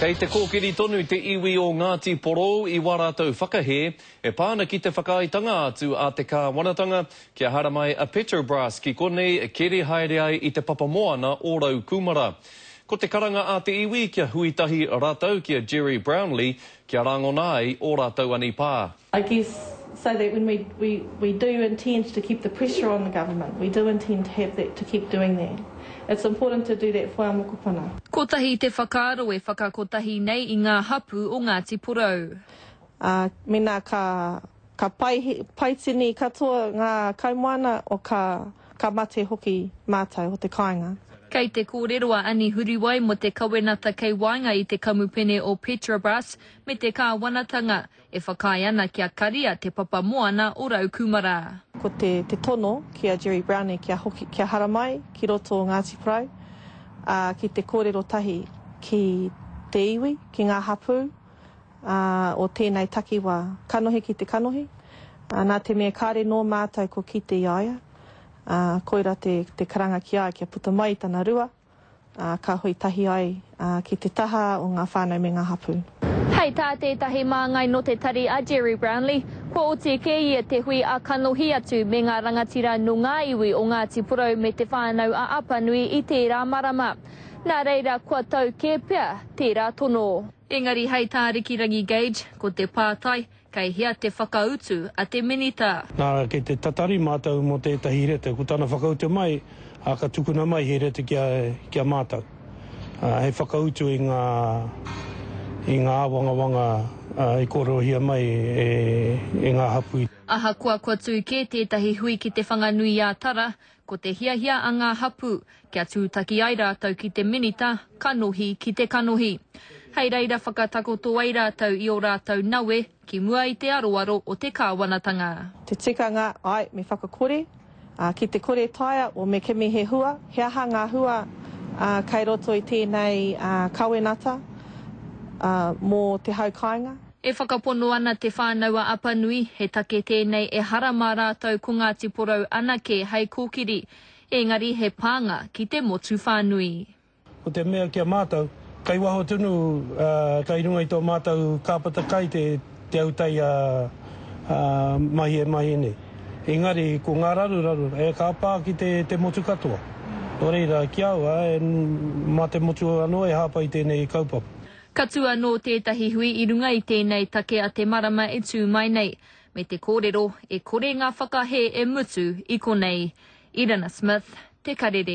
Kei te kōkiri tonu te iwi o Ngāti Porou i wā rātou whakahē e pā ana ki te whakaaetanga atu a te kāwanatanga kia haramai a Petrobras ki konei keri haere ai i te papamoana o Raukūmara. Ko te karanga a te iwi kia hui tahi rātou ki a Gerry Brownlee kia rangona ai ō rātou anipā. I guess so that when we, we, we do intend to keep the pressure on the government, we do intend to have that, to keep doing that. It's important to do that for our mokopuna. Kotahi te whakaaro e whakakotahi nei i ngā hapū o Ngāti Porou. Ā, mēnā ka, ka pai, pai tini katoa ngā kaumoana, o ka, ka mate hoki mātou o te kāinga. Kei te kōrero a Ani Huriwai mō te kawenata kei waenga i te kamupene o Petrobras me te kāwanatanga E whakaae ana kia karia te papa moana o Raukūmara. Ko te te tono ki a Gerry Brownlee kia hoki, kia haramai ki roto o Ngāti Porou, ā, ki te kōrero tahi ki te iwi, ki ngā hapū, ā, o tēnei takiwā, kanohi ki te kanohi, ā, nā te mea kāre nō mātou ko kite i a ia, ā, koira te, te karanga ki a ia kia puta mai i tana rua. ā, ka hui tahi ai ki te taha o ngā whānau me ngā hapū. Hei tā tētahi māngai nō te tari a Gerry Brownlee, kua oti kē ia te hui ā-kanohi atu me ngā rangatira nō ngā iwi o Ngāti Porou me Te Whānau a Apanui i tērā marama. Nā reira, kua tau kē pea tērā tono. Engari hei tā Rikirangi Gage, ko te pātai, Kei hea te whakautu a te Minita? Nā, kei te tatari mātou mō tētahi reta. Ko tana whakautu mai, ā, ka tukuna mai he reta ki a, ki a mātou, ā, hei whakautu i ngā, i ngā āwangawanga, ā, i kōrerohia mai e, e ngā hapū. Ahakoa kua tū kē tētahi hui ki Te Whanganui-ā-Tara, ko te hiahia a ngā hapū, kia tūtaki ai rātou ki te Minita, kanohi ki te kanohi. Hei reira whakatakoto ai rātou i ō rātou nawe ki mua i te aroaro o te kāwanatanga. Te tikanga, āe, me whakakore, ā, ki te kore taea, o me kimi he hua, he aha ngā hua, ā, kei roto i tēnei, ā, kawenata, ā, mō te hau kāinga? E whakapono ana Te Whānau-a-Apanui, he take tēnei ehara mā rātou ko Ngāti Porou anake hei kōkiri, engari he pānga ki te motu whānui. Ko te mea ki a mātou, kei waho tonu, kei runga i tō mātou kāpata kai te autai a mahi e mahi nei. Engari, ko ngā raruraru, e ka pā ki te motu katoa. Nō reira, ki a au, mā te motu anō e hāpai tēnei kaupapa. Ka tū anō tētahi hui i runga i tēnei take a te marama e tū mai nei, me te kōrero e kore ngā whakahē e mutu i konei. Irina Smith, Te Karere.